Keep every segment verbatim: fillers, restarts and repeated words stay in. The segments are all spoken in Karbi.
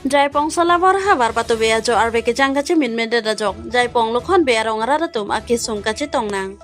Jaipong Salabor havar patuve ajo arve kejang kachemin medet ajok Jaipong Lokhon Bey arong arat atum akesung kachetong nang.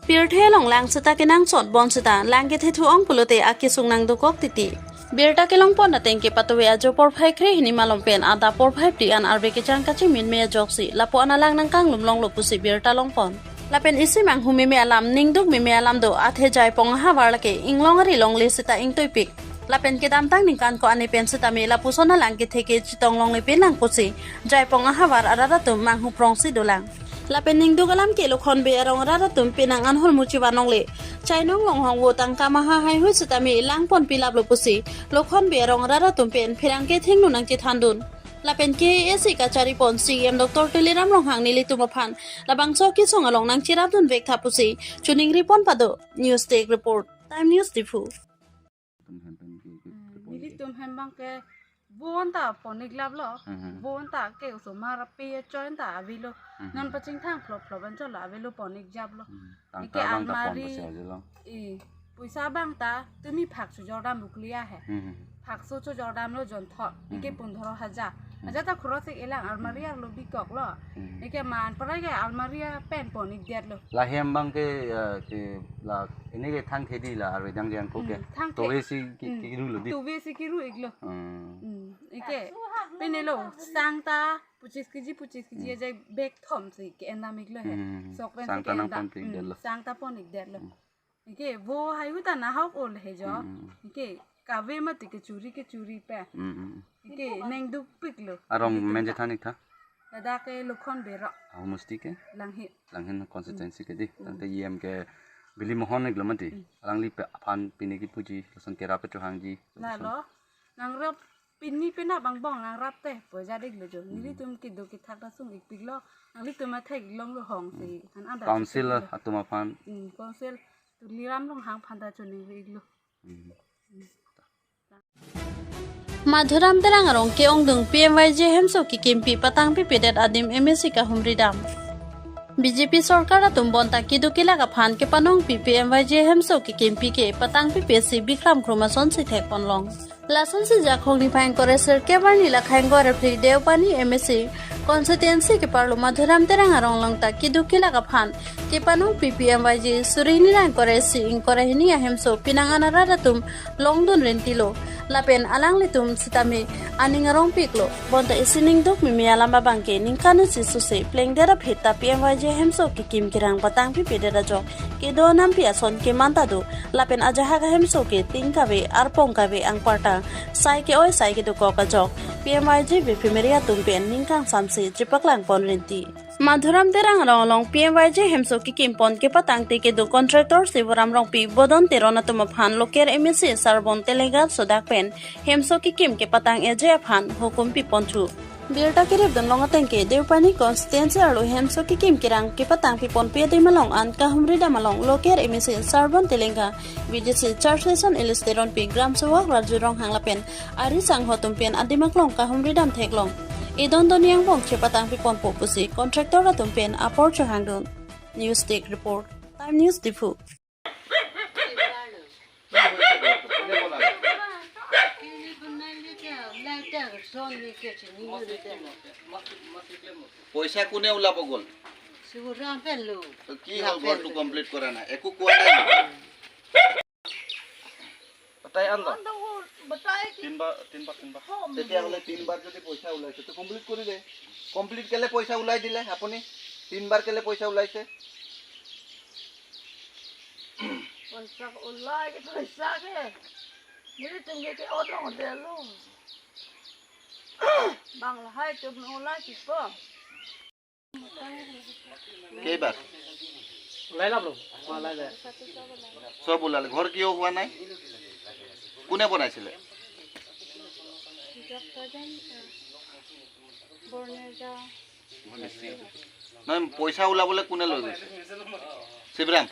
Pirthe along lang seta kenangsot bon seta lang kethethu ong pulote akesung nangdokok titi. Birta kelongpon ateng ke patuve ajo porphai kre hini malom pen adap porphai phli an arve kejang kachemin me ajoksi lapu-an alang nangkanglum longlo pusi birta longpon. Lapen isi manghu meme alam, ningduk meme alam do, athe Jaipong ahavar lake inglong ari longle seta ingtuipik. Lapen kedamtang ningkan ko-an pen sitame lapuson alang kethe ke chetong longle penang pusi Jaipong ahavar arat atum manghu prongsi dolang. Lapen ningduk alam ke Lokhon Bey arong arat atum penang an holmu chevan longle. Chainong longhong vo tangka maha haihui sitame langpon pilaplo pusi Lokhon Bey arong arat atum pen pherangke thengno nangchethandun. Lapen K A A C kacharipon C E M Doctor Tuliram Ronghang nelitum aphan labangso kesung along nangcherapdun vektha pusi choningripon pado. News Desk Report, Time News Diphu. Tum hem pen ke, ke, ke pon ke. Nelitum hem abang ke bon ta pon-ik laplo. Hmm, hmm. Bon ta ke osomar ape achoin ta avelo. Hmm, hmm. Non pachingthang phlop phlop anchot lo avelo, pon-ik japlo. Hmm. Tang ike ta bang ta pon almari, pasi aje lo. I, poisa abang ta tumi phak chojordam buklia he. Hmm, hmm. Phak so chojordamlo jonthot. Hmm, ike hmm. Pundhoro hajar. Hmm. Hajar ta khorosik elang almari arlo bikoklo. Hmm. Ike man pora ke almari pen pon-ik detlo. La hem abang ke, eh, ke la ini ke thang khedi la arve dang jang ko ke. Hmm, thang khedi. Tove si ki, hmm. Kiru lo di. Tove si kiru-iklo. Hmm. Hmm. Ike pini lo sang ta pochis kg, pochis kg, hmm, ajai bag thom si ke-endam-iklo he. Hmm. Sok pen sang si ta nang ke-endam. Pon-ik detlo. Hmm. Sang ta pon-ik detlo. Hmm. Ike vo haihui ta nahok ol he jo. Hmm. Ike kave mati kechuri kechuri pen. Hmm, hmm. Ike nengdukpiklo. Arong ike men tum je ta than-ik tha. Ladak ke Lokhon Bey arong. Ahom musti ke? Langhin. Langhin constituency ke di. Hmm. Tangte E M ke Bilimohon-iklo mati. Hmm. Alangli pe aphan pini kipuji, lason kerap chohangji. Lalo. Nangrap pini penap angbong nangrap te, poisa diklo jo. Hmm. Nelitum kedo kethak ta sung-ikpiklo. Nanglitum athek longlo hong si. Hmm. An ada council sung-ikpiklo. Atum aphan. Hmm, council Tuliram Ronghang aphan ta choningri-iklo. Hmm. Hmm. Madhuram Terang arong ke-ongdung P M Y G hemso kekimpi patang pipedet adim M A C kahumri dam. B J P sorkar atum bonta keduk kelak aphan kepanongpi P M Y G hemso kekimpi ke patang pipe si Bikram Kro ason si thekponlong. Lasonsi Jakhong niphai ingkoi ra sirkep arni lakhai ingkoi ra phli Deopani M A C constituency keparlo Madhuram Terang arong along ta keduk kelak aphan kepanongpi P M Y G suri hini ra ingkoi ra isi ingkoi ra hini ahemso penang an arat atum longdun rentilo. Lapen alanglitum sitame aning arongpiklo. Bonta isi ningduk meme alam abang ke ningkan isi suse plengdet aphi ta P M Y G hemso kekim kerang patang pipedet ajok kedo nampi ason keman ta do. Lapen ajahak ahemso ke ting kave, arpong kave, anparta sai ke-oi sai kedokok ajok P M Y G bephi meri atum pen ning kangsamse chepaklangpon renti. Madhuram Terang arong along P M Y G hemso kekimpon kepatangte kedo contractor Sivaram Rongpi, Bodon Teron atum aphan local M A C Sarbon Telenga sodak pen hemso kekim kepatang-eje aphan hukum piponthu. Birta keripdunlong ateng ke Deopani constituency arlo hemso kekim kerang kepatang piponpe adim along an kahumri dam along local M A C Sarbon Telenga, V D C chairperson Elis Teronpi, Gram Sewak Raju Ronghang lapen ari sangho atum pen adim aklong kahumri dam theklong. Idon doni angbong chepatang piponpo pusi contractor atum pen apor chohangdun. News Desk Report, Time News Diphu. পইচা কোনে ওলাব গ'ল? শিৱৰাম পেলো। তো কি হ'ল, ঘৰটো কমপ্লিট কৰা নাই? একো কোৱা নাই নেকি? बताए आंदा। आंदा वो बताए कि তিনবাৰ, তিনবাৰ, তিনবাৰ। हो, তেতিয়াহ'লে তিনবাৰ যদি পইচা ওলাইছে, তো কমপ্লিট কৰি দে। কমপ্লিট কেলে পইচা ওলাই দিলে আপুনি? তিনবাৰ কেলে পইচা ওলাইছে? পইচা ওলাই, পইচা কে। Nelitum ke ke odong delo. Bang lahai tum no lahai kipo. কেইবাৰ? ওলাই লাভ ল'ব। ওলাই যায়। চব ওলালে। ঘৰ কিয় হোৱা নাই? কোনে বনাইছিলে? নহয়, পইচা ওলাবলৈ কোনে লৈ গৈছে? শিৱৰাম?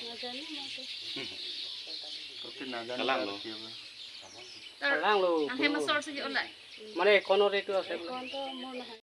নাজানো মই। তহঁতি নাজানো কালাং লো। কিয় বা? কালাং লো। Ang hema sor sige olay. মানে একাউণ্টত এইটো আছে বোলে। একাউণ্টত মোৰ নহয়।